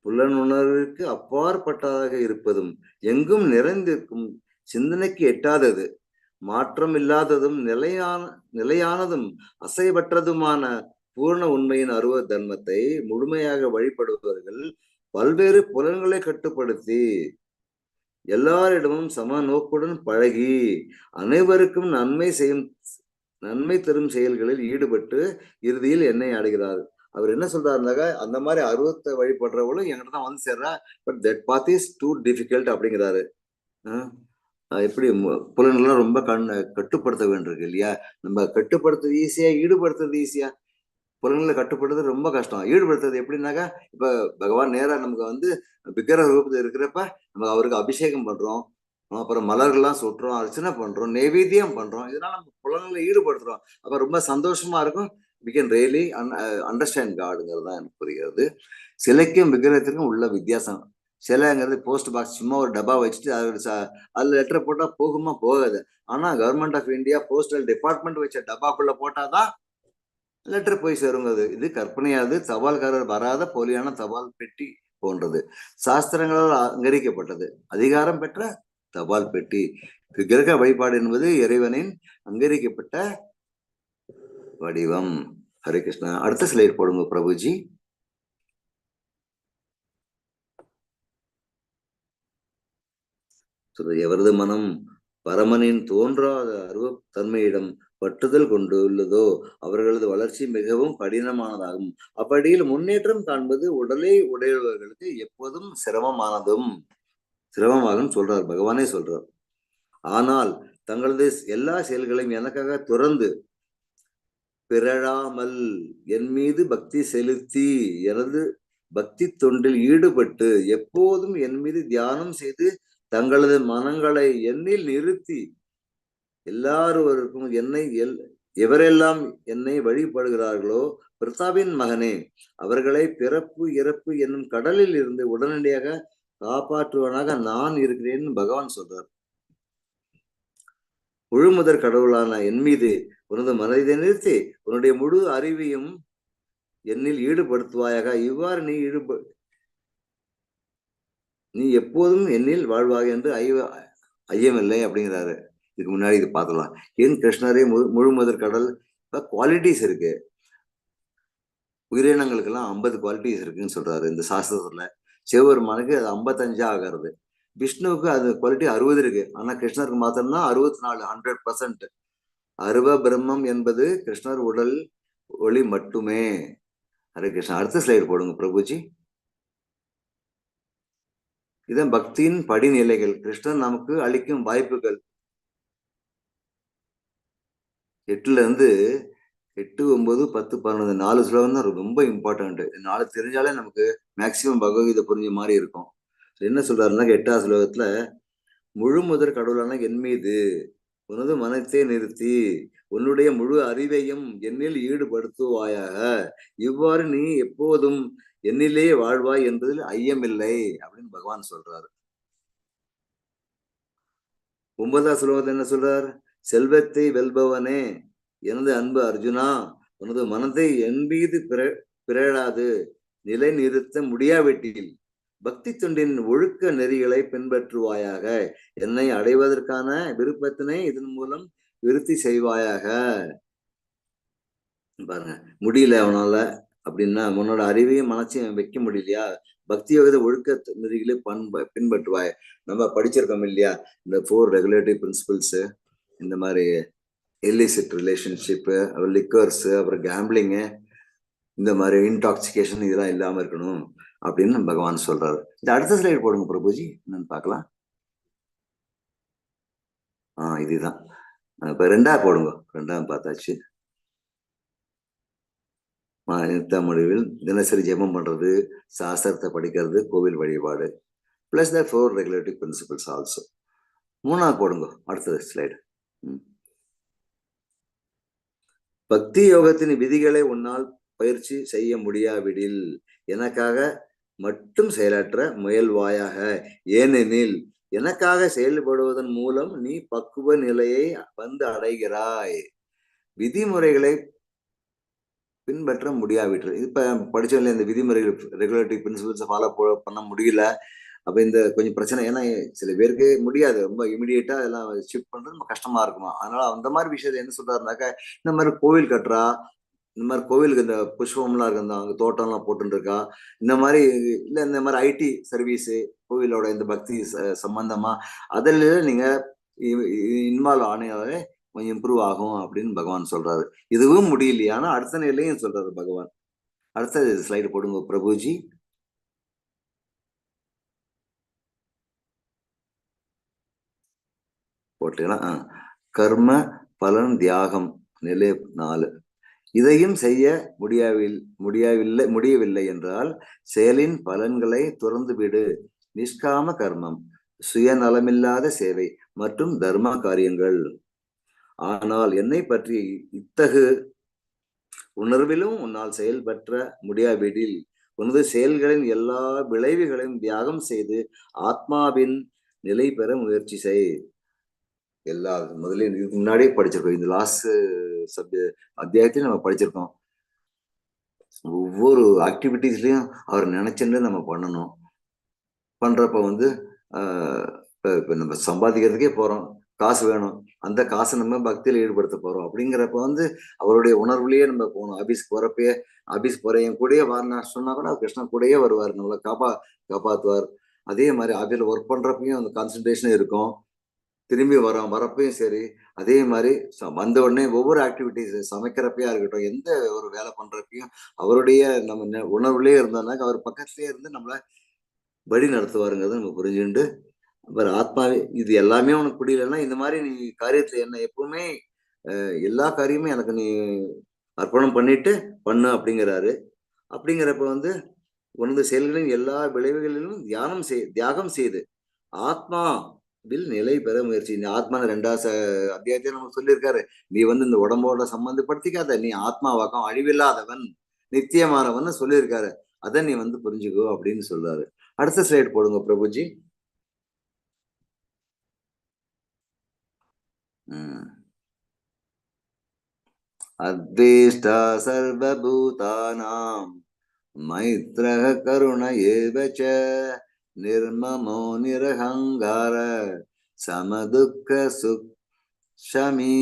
புலனுணர்விற்கு அப்பாற்பட்டதாக இருப்பதும் எங்கும் நிறைந்திருக்கும் சிந்தனைக்கு எட்டாதது மாற்றம் இல்லாததும் நிலையானதும் அசைவற்றதுமான பூர்ண உண்மையின் அருவ தர்மத்தை முழுமையாக வழிபடுபவர்கள் பல்வேறு புலன்களை கட்டுப்படுத்தி எல்லாரிடமும் சம நோக்குடன் பழகி அனைவருக்கும் நன்மை தரும் செயல்களில் ஈடுபட்டு இறுதியில் என்னை அடைகிறார். அவர் என்ன சொல்றாருனாக்கா, அந்த மாதிரி அருவத்தை வழிபடுறவங்களும் என்கிட்ட தான் வந்து சேர்றா, but that path is too difficult அப்படிங்கிறாரு. எப்படி புலன்கள்லாம் ரொம்ப கட்டுப்படுத்த வேண்டியிருக்கு இல்லையா? நம்ம கட்டுப்படுத்துறது ஈஸியா, ஈடுபடுத்துறது ஈஸியா? புலன்களை கட்டுப்படுத்துறது ரொம்ப கஷ்டம். ஈடுபடுத்துறது எப்படின்னாக்கா, இப்ப பகவான் நேரா நமக்கு வந்து விக்கிரக ரூபத்துல இருக்கிறப்ப நம்ம அவருக்கு அபிஷேகம் பண்றோம், அப்புறம் மலர்கள்லாம் சுட்டுறோம், அர்ச்சனை பண்றோம், நைவேத்தியம் பண்றோம். இதனால நம்ம புலன்களை ஈடுபடுத்துறோம். அப்ப ரொம்ப சந்தோஷமா இருக்கும். We can really understand காடுங்கிறது தான் எனக்கு புரிகிறது. சிலைக்கும் விக்கிரகத்திற்கும் உள்ள வித்தியாசம், சிலைங்கிறது போஸ்ட் பாக்ஸ், சும்மா ஒரு டப்பா வச்சுட்டு அதுல லெட்டர் போட்டா போகுமா? போகாது. ஆனா government of India postal department வச்ச டப்பாக்குள்ள போட்டாதான் லெட்டர் போய் சேருங்கிறது. இது கற்பனையாது, தபால்காரர் வராத போலியான தபால் பெட்டி போன்றது. சாஸ்திரங்களால் அங்கீகரிக்கப்பட்டது, அதிகாரம் பெற்ற தபால் பெட்டி. கிரக வழிபாடு என்பது இறைவனின் அங்கீகரிக்கப்பட்ட வடிவம். ஹரே கிருஷ்ணா. அடுத்த ஸ்லைட் போடுங்க பிரபுஜி. எவரது மனம் பரமனின் தோன்றாத அருவத்தன்மையிடம் பற்றுதல் கொண்டுள்ளதோ அவர்களது வளர்ச்சி மிகவும் கடினமானதாகும். அப்படியில் முன்னேற்றம் காண்பது உடலை உடையவர்களுக்கு எப்போதும் சிரமமாகும் சொல்றார் பகவானே சொல்றார். ஆனால் தங்களது எல்லா செயல்களையும் எனக்காக துறந்து பிறழாமல் என் மீது பக்தி செலுத்தி எனது பக்தி தொண்டில் ஈடுபட்டு எப்போதும் என் மீது தியானம் செய்து தங்களது மனங்களை என்னில் நிறுத்தி எல்லாருவருக்கும் என்னை எவரெல்லாம் என்னை வழிபடுகிறார்களோ பிரதாபின் மகனே, அவர்களை பிறப்பு இறப்பு என்னும் கடலில் இருந்து உடனடியாக காப்பாற்றுவனாக நான் இருக்கிறேன்னு பகவான் சொல்றார். முழுமுதற் கடவுளான என் மீது உனது மனதை நிறுத்தி உன்னுடைய முழு அறிவையும் என்னில் ஈடுபடுத்துவாயாக. இவ்வாறு நீ எப்போதும் என்னில் வாழ்வாக என்று ஐயமில்லை அப்படிங்கிறாரு. இதுக்கு முன்னாடி இது பார்த்துலாம். ஏன் கிருஷ்ணரே முழுமுதற் கடல்? இப்ப குவாலிட்டிஸ் இருக்கு, உயிரினங்களுக்கெல்லாம் 50 குவாலிட்டிஸ் இருக்குன்னு சொல்றாரு இந்த சாஸ்திரத்துல. சிவபெருமானுக்கு அது 55 ஆகிறது, விஷ்ணுவுக்கு அது குவாலிட்டி 60 இருக்கு. ஆனா கிருஷ்ணருக்கு மாத்திரம்தான் 64, 100%. அருவ பிரம்மம் என்பது கிருஷ்ணர் உடல் ஒளி மட்டுமே. ஹரே கிருஷ்ணா. அடுத்த ஸ்லைடு போடுங்க பிரபுஜி. இதான் பக்தியின் படிநிலைகள், கிருஷ்ணர் நமக்கு அளிக்கும் வாய்ப்புகள். 8ல இருந்து 8, 9, 10, 11 4 ஸ்லோகம் தான் ரொம்ப இம்பார்ட்டன்ட். 4 தெரிஞ்சாலே நமக்கு மேக்சிமம் பகவத்கீதை புரிஞ்ச மாதிரி இருக்கும். என்ன சொல்றாருன்னா, 8வது ஸ்லோகத்துல முழு முதற் கடவுளான என் மீது உனது மனத்தை நிறுத்தி உன்னுடைய முழு அறிவையும் என்னில் ஈடுபடுத்துவாயாக. இவ்வாறு நீ எப்போதும் என்னிலே வாழ்வாய் என்பதில் ஐயமில்லை அப்படின்னு பகவான் சொல்றாரு. 9வது ஸ்லோகத்துல என்ன சொல்றார்? செல்வத்தை வெல்பவனே எனது அன்பு அர்ஜுனா, உனது மனதை என் மீது பிறழாது நிலை நிறுத்த முடியாவிட்டில் பக்தி தொண்டின் ஒழுக்க நெறிகளை பின்பற்றுவாயாக. என்னை அடைவதற்கான விருப்பத்தினை இதன் மூலம் விருத்தி செய்வாயாக. பாருங்க, முடியல அவனால அப்படின்னா உன்னோட அறிவையும் மனசையும் வைக்க முடியலையா, பக்தி யோகத்தை ஒழுக்க நெறிகளை பின்பற்றுவாய். நம்ம படிச்சிருக்கோம் இல்லையா, இந்த 4 ரெகுலேட்டரி பிரின்சிபல்ஸ், இந்த மாதிரி இல்லிசிட் ரிலேஷன்ஷிப்பு, அப்புறம் லிக்கர்ஸு, அப்புறம் கேம்பிளிங்கு, இந்த மாதிரி இன்டாக்சிகேஷன், இதெல்லாம் இல்லாம இருக்கணும். அப்படின்னு பகவான் சொல்றாரு. இந்த அடுத்த ஸ்லைடு போடுங்க பிரபுஜி, என்னன்னு பார்க்கலாம். இதுதான். இப்ப ரெண்டா போடுங்க, ரெண்டாம் பார்த்தாச்சு. முடிவில் தினசரி ஜெபம் பண்றது, சாஸ்திரத்தை படிக்கிறது, கோவில் வழிபாடு, plus the 4 regulative principles also. மூணாவது போடுங்க, அடுத்தது ஸ்லைடு. பக்தி யோகத்தின் விதிகளை உன்னால் பயிற்சி செய்ய முடியாவிடில் எனக்காக மட்டும் செயலாற்ற முயல்வாயாக. ஏனெனில் எனக்காக செயல்படுவதன் மூலம் நீ பக்குவ நிலையை வந்து அடைகிறாய். விதிமுறைகளை பின்பற்ற முடியாவிட்டு, இப்ப படிச்சோம்ல இந்த விதிமுறைகள் ரெகுலேட்டரி பிரின்சிபல்ஸை ஃபாலோ பண்ண முடியல. அப்ப இந்த கொஞ்சம் பிரச்சனை, ஏன்னா சில பேருக்கு முடியாது, ரொம்ப இமிடியேட்டா எல்லாம் ஷிஃப்ட் பண்றது ரொம்ப கஷ்டமா இருக்குமா. அதனால அந்த மாதிரி விஷயத்த என்ன சொல்றாருனாக்கா, இந்த மாதிரி கோவில் கட்டுறா, இந்த மாதிரி கோவிலுக்கு இந்த புஷ்பம்லாம் இருக்கு, இந்த அங்கே தோட்டம்லாம் போட்டுருக்கா, இருக்கா, இந்த மாதிரி இல்லை இந்த மாதிரி ஐடி சர்வீஸு கோவிலோட இந்த பக்தி சம்பந்தமா அதில் நீங்க இன்வால்வ் ஆனாலே கொஞ்சம் இம்ப்ரூவ் ஆகும் அப்படின்னு பகவான் சொல்றாரு. இதுவும் முடியலையானா அடுத்த நிலையும் சொல்றாரு பகவான். அடுத்த ஸ்லைடு போடுங்க பிரபுஜி. போட்டீங்களா? கர்ம பலன் தியாகம் நிலை 4. இதையும் செய்ய முடியவில்லை என்றால் செயலின் பலன்களை துறந்துவிடு. நிஷ்காம கர்மம், சுயநலமில்லாத சேவை மற்றும் தர்ம காரியங்கள். ஆனால் என்னை பற்றி இத்தகு உணர்விலும் உன்னால் செயல்பற்ற முடியாவிடில் உனது செயல்களின் எல்லா விளைவுகளையும் தியாகம் செய்து ஆத்மாவின் நிலை பெற முயற்சி செய். எல்லா முதல்ல இதுக்கு முன்னாடியே படிச்சிருக்கோம், இந்த லாஸ்ட் அத்தியாயத்திலையும் நம்ம படிச்சிருக்கோம். ஒவ்வொரு ஆக்டிவிட்டிஸ்லயும் அவர் நினைச்சுன்னு நம்ம பண்ணணும். பண்றப்ப வந்து இப்ப நம்ம சம்பாதிக்கிறதுக்கே போறோம், காசு வேணும், அந்த காசை நம்ம பக்தியில ஈடுபடுத்த போறோம் அப்படிங்கிறப்ப வந்து அவருடைய உணர்வுலயே நம்ம போகணும். ஆபீஸ்க்கு போறப்பயே ஆபீஸ் போற என் கூடயே வாருன்னா சொன்னா கூட கிருஷ்ணன் கூடயே வருவார், நம்மளை காப்பாத்துவார். அதே மாதிரி ஆபீஸ்ல ஒர்க் பண்றப்பையும் அந்த கான்சன்ட்ரேஷன் இருக்கும். திரும்பி வரப்பையும் சரி, அதே மாதிரி வந்த உடனே ஒவ்வொரு ஆக்டிவிட்டிஸ் சமைக்கிறப்பையா இருக்கட்டும், எந்த ஒரு வேலை பண்றப்பையும் அவருடைய நம்ம உணர்வுலயே இருந்தோம்னாக்க அவர் பக்கத்துலயே இருந்து நம்மளை வழி நடத்துவாருங்கிறத நம்ம புரிஞ்சுண்டு, அப்புறம் ஆத்மாவே இது எல்லாமே உனக்கு புரியலன்னா இந்த மாதிரி நீ காரியத்துல என்ன எப்பவுமே எல்லா காரியமும் எனக்கு நீ அர்ப்பணம் பண்ணிட்டு பண்ணு அப்படிங்கிறாரு. அப்படிங்கிறப்ப வந்து உனது செயல்களின் எல்லா விளைவுகளிலும் தியாகம் செய்து ஆத்மாவில் நிலை பெற முயற்சி. இந்த ஆத்மான ரெண்டாவது அத்தியாயத்தையும் நமக்கு சொல்லியிருக்காரு. நீ வந்து இந்த உடம்போட சம்பந்தப்படுத்திக்காத, நீ ஆத்மாவாக்கம் அழிவில்லாதவன் நித்தியமானவன் சொல்லியிருக்காரு. அதை நீ வந்து புரிஞ்சுக்கோ அப்படின்னு சொல்றாரு. அடுத்த ஸ்லைடு போடுங்க பிரபுஜி. அத்வேஷ்டா சர்வபூதானாம் மைத்ரஹ கருண ஏவ ச நிர்மமோ நிரஹங்கார சமதுக்க சுக்ஷமி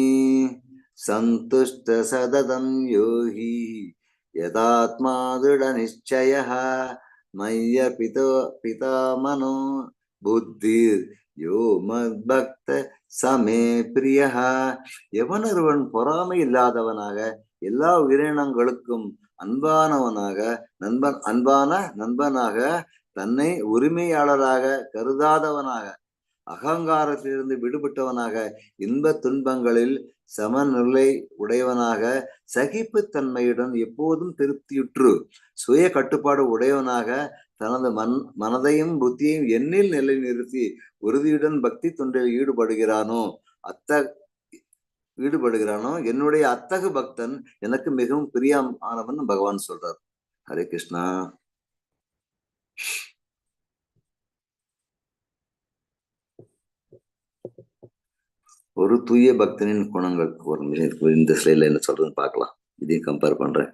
சந்துஷ்ட சததம் யோகி யதாத்மா திருட நிச்சயः மய்யர்பிதோ பிதாமனோ புத்திர் யோ மத்பக்த சமே பிரியஹ. எவனொருவன் பொறாமை இல்லாதவனாக எல்லா உயிரினங்களுக்கும் அன்பானவனாக அன்பான நண்பனாக தன்னை உரிமையாளராக கருதாதவனாக அகங்காரத்திலிருந்து விடுபட்டவனாக இன்ப துன்பங்களில் சமநிலை உடையவனாக சகிப்புத்தன்மையுடன் எப்போதும் திருப்தியுற்று சுய கட்டுப்பாடு உடையவனாக தனது மனதையும் புத்தியையும் எண்ணில் நிலைநிறுத்தி உறுதியுடன் பக்தி தொண்டில் ஈடுபடுகிறானோ என்னுடைய அத்தகு பக்தன் எனக்கு மிகவும் பிரியமானவன் பகவான் சொல்றார். ஹரே கிருஷ்ணா. ஒரு தூய பக்தனின் குணங்கள். ஒரு நிமிஷம், இந்த ஸ்லைட்ல என்ன சொல்றதுன்னு பார்க்கலாம், இதையும் கம்பேர் பண்றேன்.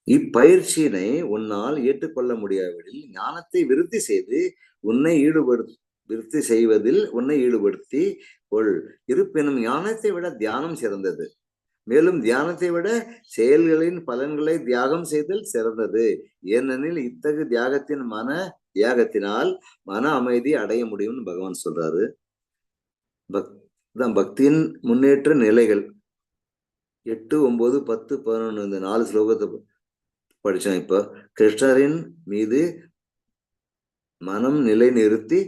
இப்பயிற்சியினை உன்னால் ஏற்றுக்கொள்ள முடியாவிடில் ஞானத்தை விருத்தி செய்து உன்னை விருத்தி செய்வதில் உன்னை ஈடுபடுத்தி கொள். இருப்பினும் ஞானத்தை விட தியானம் சிறந்தது. மேலும் தியானத்தை விட செயல்களின் பலன்களை தியாகம் செய்தல் சிறந்தது. ஏனெனில் இத்தகு தியாகத்தினால் மன அமைதி அடைய முடியும்னு பகவான் சொல்றாரு. பக்தியின் முன்னேற்ற நிலைகள் 8, 9, 10, 11 இந்த 4 ஸ்லோகத்தை படிச்சோம். இப்போ கிருஷ்ணரின் மீது மனம் நிலை நிறுத்தி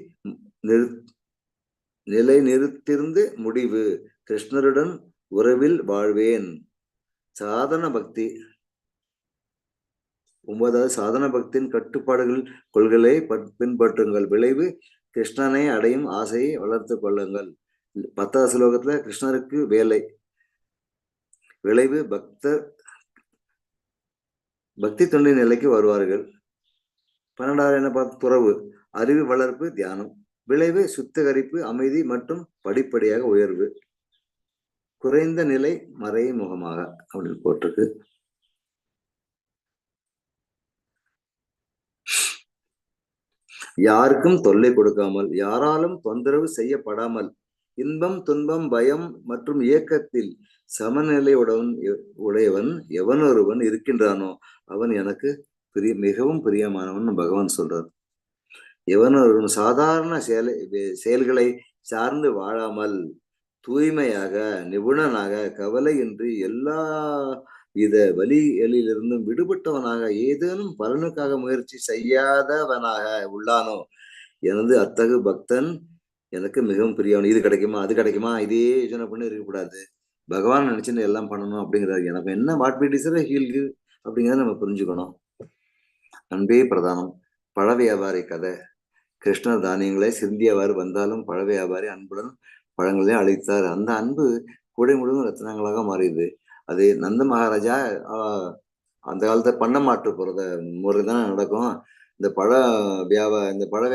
நிலை நிறுத்திருந்து முடிவு கிருஷ்ணருடன் உறவில் வாழ்வேன். சாதன பக்தி 9வது சாதன பக்தியின் கட்டுப்பாடுகள் கொள்கைகளை பின்பற்றுங்கள். விளைவு கிருஷ்ணனை அடையும் ஆசையை வளர்த்து கொள்ளுங்கள். 10வது ஸ்லோகத்துல கிருஷ்ணருக்கு வேலை. விளைவு பக்தி தொண்டை நிலைக்கு வருவார்கள். 12வது என்ன பார்த்து துறவு, அறிவு வளர்ப்பு, தியானம். விளைவு சுத்திகரிப்பு, அமைதி மற்றும் படிப்படியாக உயர்வு. குறைந்த நிலை மறைமுகமாக அப்படின்னு போட்டிருக்கு. யாருக்கும் தொல்லை கொடுக்காமல், யாராலும் தொந்தரவு செய்யப்படாமல், இன்பம் துன்பம் பயம் மற்றும் இயக்கத்தில் சமநிலை உடையவன் எவன் ஒருவன் இருக்கின்றானோ அவன் எனக்கு மிகவும் பிரியமானவன் பகவான் சொல்றார். எவன் ஒருவன் சாதாரண செயல்களை சார்ந்து வாழாமல் தூய்மையாக நிபுணனாக கவலையின்றி எல்லா வித வலிகளிலிருந்தும் விடுபட்டவனாக ஏதேனும் பலனுக்காக முயற்சி செய்யாதவனாக உள்ளானோ எனது அத்தகு பக்தன் எனக்கு மிகவும் பிரியவன். இது கிடைக்குமா அது கிடைக்குமா இதே யோசனை பண்ணி இருக்கக்கூடாது. பகவான் நினைச்சுன்னு எல்லாம் பண்ணணும் அப்படிங்கிறாரு. எனக்கு என்ன what be desire he'll give அப்படிங்கிறத நம்ம புரிஞ்சுக்கணும். அன்பே பிரதானம். பழ வியாபாரி கதை. கிருஷ்ணர் தானியங்களை சிந்தியவாறு வந்தாலும் பழ வியாபாரி அன்புடன் பழங்களை அளித்தார். அந்த அன்பு கூடை முழுவதும் ரத்னங்களாக மாறியது. அது நந்த மகாராஜா அந்த காலத்தை பண்ண மாட்டு போறத முறை தான் நடக்கும். இந்த பழ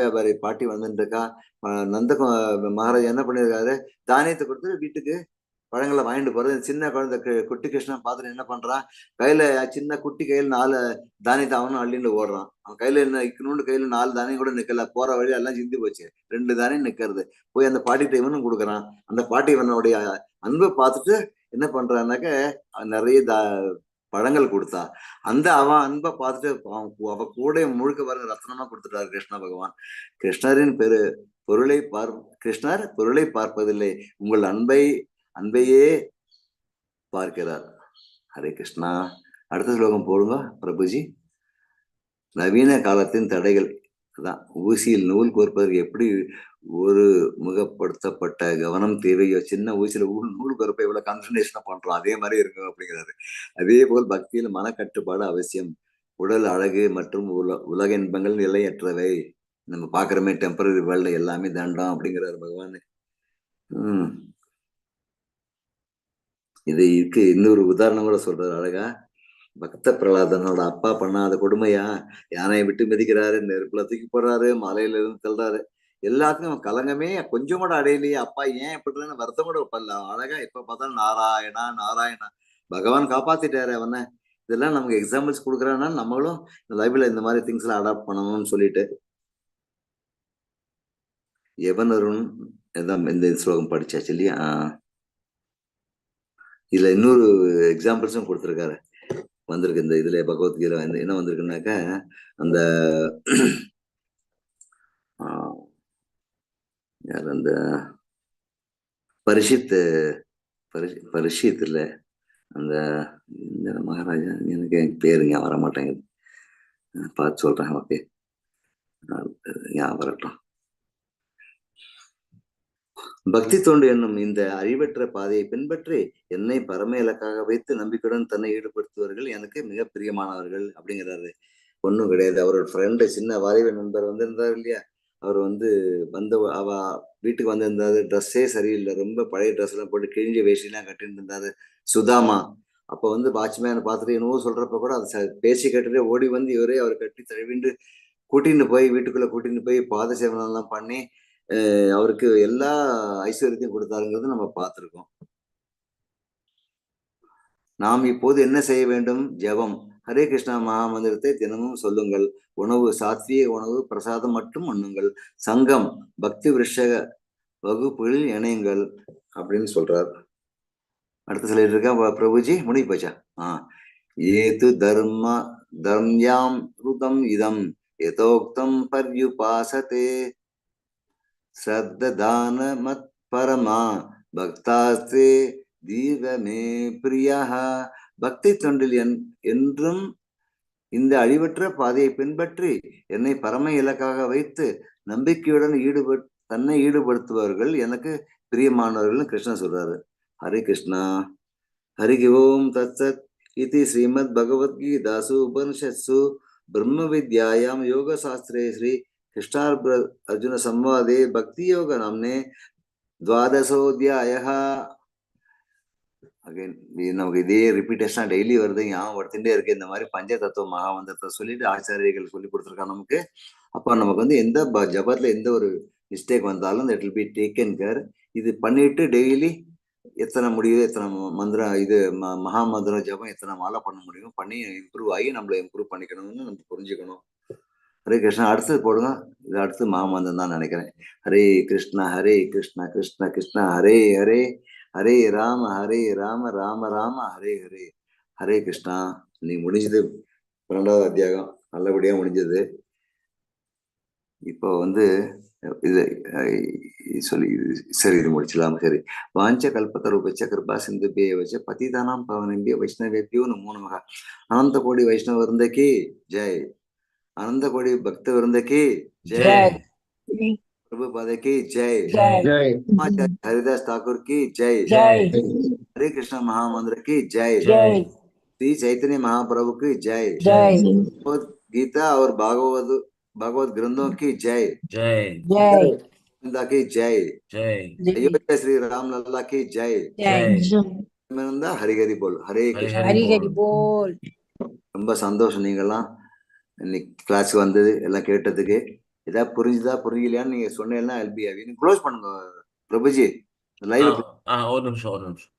வியாபாரி பாட்டி வந்துட்டு இருக்கா. நந்த மகாராஜா என்ன பண்ணியிருக்காரு, தானியத்தை கொடுத்து வீட்டுக்கு பழங்களை வாங்கிட்டு போறது. சின்ன குழந்தை குட்டி கிருஷ்ணன் பார்த்துட்டு என்ன பண்றான், கையில சின்ன குட்டி கையில 4 தானியத்தை அவனும் அள்ளின்னு ஓடுறான். அவன் கையில என்ன இக்கணும்னு கையில 4 தானியம் கூட நிக்கல, போற வழி எல்லாம் சிந்தி போச்சு, 2 தானியம் நிக்கிறது. போய் அந்த பாட்டிகிட்ட இவனும் கொடுக்குறான். அந்த பாட்டி இவனுடைய அன்பை பார்த்துட்டு என்ன பண்றான்னாக்க நிறைய பழங்கள் கொடுத்தா. அந்த அவன் அன்பை பார்த்துட்டு அவ கூட முழுக்க பாருங்க ரத்னமா கொடுத்துட்டாரு கிருஷ்ண பகவான். கிருஷ்ணரின் பொருளை கிருஷ்ணர் பொருளை பார்ப்பதில்லை, உங்கள் அன்பையே பார்க்கிறார். ஹரே கிருஷ்ணா. அடுத்த ஸ்லோகம் போடுங்க பிரபுஜி. நவீன காலத்தின் தடைகள். அதான் ஊசியில் நூல் கோர்ப்பதற்கு எப்படி ஒரு முகப்படுத்தப்பட்ட கவனம் தேவையோ, சின்ன ஊசியில நூல் கோர்ப்பை எவ்வளவு கான்சன்ட்ரேஷனா பண்றோம் அதே மாதிரி இருக்கும் அப்படிங்கிறாரு. அதே போல் பக்தியில் மனக்கட்டுப்பாடு அவசியம். உடல் அழகு மற்றும் உலக இன்பங்கள் நிலையற்றவை. நம்ம பாக்குறோமே டெம்பரரி வேர்ல்டு எல்லாமே தண்டம் அப்படிங்கிறாரு பகவான். இதுக்கு இன்னொரு உதாரணம் கூட சொல்றாரு அழகா. பக்த பிரகலாதனோட அப்பா பண்ணாத கொடுமையா, யானையை விட்டு மிதிக்கிறாரு, நெருப்புல தூக்கி போடுறாரு, மலையில இருந்து தள்ளுறாரு, எல்லாத்துக்கும் அவன் கலங்கமே கொஞ்சம் கூட அடையலையே, அப்பா ஏன் இப்படின்னு வருத்தம் கூட படல. அழகா எப்ப பார்த்தாலும் நாராயணா நாராயணா, பகவான் காப்பாத்திட்டாரு அவனை. இதெல்லாம் நமக்கு எக்ஸாம்பிள்ஸ் கொடுக்குறான்னா நம்மளும் இந்த லைஃப்ல இந்த மாதிரி திங்ஸ் எல்லாம் அடாப்ட் பண்ணணும்னு சொல்லிட்டு. எவனருன் இந்த ஸ்லோகம் படிச்சாச்சு இல்லையா? இதுல இன்னொரு எக்ஸாம்பிள்ஸும் கொடுத்துருக்காரு வந்திருக்கு இந்த இதுல பகவத்கீதை என்ன வந்திருக்குனாக்க, அந்த யார் அந்த பரிஷித் பரிஷித் இல்ல அந்த இந்த மகாராஜா, எனக்கு பேருங்க வர மாட்டேங்குது, பார்த்து சொல்றேன். ஓகே ஞாபகம் வரட்டும். பக்தி தொண்டு என்னும் இந்த அறிவற்ற பாதையை பின்பற்றி என்னை பரம இலக்காக வைத்து நம்பிக்கையுடன் தன்னை ஈடுபடுத்துவர்கள் எனக்கு மிக பிரியமானவர்கள் அப்படிங்கிறாரு. ஒன்றும் கிடையாது. அவரோட ஃப்ரெண்டு சின்ன வாலிப நண்பர் வந்திருந்தார் இல்லையா, அவர் வந்து அவ வீட்டுக்கு வந்திருந்தாரு. ட்ரெஸ்ஸே சரியில்லை, ரொம்ப பழைய ட்ரெஸ் எல்லாம் போட்டு கிழிஞ்ச வேஷ்டிலாம் கட்டிட்டு இருந்தாரு சுதாமா. அப்போ வந்து வாட்ச்மேனை பார்த்துட்டு என்னவோ சொல்றப்ப கூட அதை பேசி கேட்டுட்டே ஓடி வந்து இவரே அவர் கட்டி தழுவிண்டு கூட்டின்னு போய் வீட்டுக்குள்ள கூட்டின்னு போய் பாத சேவனம்லாம் பண்ணி அவருக்கு எல்லா ஐஸ்வர்யத்தையும் கொடுத்தாருங்கிறது நம்ம பார்த்துருக்கோம். நாம் இப்போது என்ன செய்ய வேண்டும்? ஜெபம். ஹரே கிருஷ்ணா மகாமந்திரத்தை தினமும் சொல்லுங்கள். உணவு சாத்விய உணவு பிரசாதம் மட்டும் உண்ணுங்கள். சங்கம் பக்தி விருஷக வகுப்புகளில் இணையுங்கள் அப்படின்னு சொல்றார். அடுத்த சொல்லிட்டு இருக்கா பிரபுஜி, முடிவு போச்சா? ஏது தர்ம தர்ம்யாம் ருதம் இதம் யதோக்தம் பர்யுபாசதே ஸ்ரத்ததான மத் பரமா பக்தாஸ்தே தீவமே பிரியா. பக்தி தொண்டில் என்றும் இந்த அழிவற்ற பாதையை பின்பற்றி என்னை பரம இலக்காக வைத்து நம்பிக்கையுடன் தன்னை ஈடுபடுத்துபவர்கள் எனக்கு பிரியமானவர்கள் கிருஷ்ணன் சொல்றாரு. ஹரே கிருஷ்ணா. ஹரி ஓம் தத்சத் இதி ஸ்ரீமத் பகவத்கீதாசு உபனிஷத்சு பிரம்ம வித்யாயாம் யோக சாஸ்திரே ஸ்ரீ கிருஷ்ணார்ப அர்ஜுன சம்வாதே பக்தி யோக நாம்னே துவாதசோத்தியாயः. அகைன் நமக்கு இதே ரிப்பீட்டேஷனா டெய்லி வருது, ஞாபகப்படுத்திட்டே இருக்கு. இந்த மாதிரி பஞ்ச தத்துவ மகாமந்திரத்தை சொல்லிட்டு ஆச்சாரியர்கள் சொல்லி கொடுத்துருக்காங்க நமக்கு. அப்போ நமக்கு வந்து எந்த ஜபத்துல எந்த ஒரு மிஸ்டேக் வந்தாலும் that will be taken care. இது பண்ணிட்டு டெய்லி எத்தனை முடியுதோ எத்தனை மந்திரம் இது மகாமந்திரம் ஜபம் எத்தனை மாலை பண்ண முடியும் பண்ணி இம்ப்ரூவ் ஆகி நம்மளை இம்ப்ரூவ் பண்ணிக்கணும்னு நம்ம புரிஞ்சுக்கணும். ஹரே கிருஷ்ணா. அடுத்தது போடுங்க. இது அடுத்து மகாமந்திரம் தான் நினைக்கிறேன். ஹரே கிருஷ்ணா ஹரே கிருஷ்ணா கிருஷ்ண கிருஷ்ணா ஹரே ஹரே ஹரே ராம ஹரே ராம ராம ராம ஹரே ஹரே. ஹரே கிருஷ்ணா. நீ முடிஞ்சது 12வது அத்தியாயம் நல்லபடியா முடிஞ்சது. இப்போ வந்து இது சொல்லி சரி இது முடிச்சலாம். சரி, வாஞ்ச கல்பத்தருபச்ச கிருபா சிந்துபிய வச்ச பதிதானாம் பவனம்பிய வைஷ்ணவேபியோ நமோ நமக. அனந்த கோடி வைஷ்ணவ விருந்தகி ஜெய். அனந்த கோடி பக்த விருந்தகி ஜெய். ஜெய். பிரபுபாத கி ஜெய். ஜெய். ஜெய். ஆச்சாரிய ஹரிதாஸ் தாக்கூர் கி ஜெய். ஜெய். ஹரே கிருஷ்ண மகாமந்திர கி ஜெய். ஜெய். श्री चैतन्य महाप्रभु की जय. ஜெய். भगवत गीता और भागवत भागवत ग्रंथों की जय. ஜெய். ஜெய். गोविंदा की जय. ஜெய். अयोध्या श्री राम लल्ला की जय. ஜெய். ஜெய். ஹரி ஹரி போல். ஹரே ஹரி கிருஷ்ணா. ஹரி ஹரி போல். ரொம்ப சந்தோஷம் நீங்கெல்லாம் இன்னைக்கு கிளாஸ்க்கு வந்தது, எல்லாம் கேட்டதுக்கு. ஏதாவது புரிஞ்சுதா புரியலையான்னு நீங்க சொன்னீங்கன்னா எல்பி க்ளோஸ் பண்ணுங்க பிரபுஜி லைவ். ஆ, ஒரு நிமிஷம், ஒரு நிமிஷம்.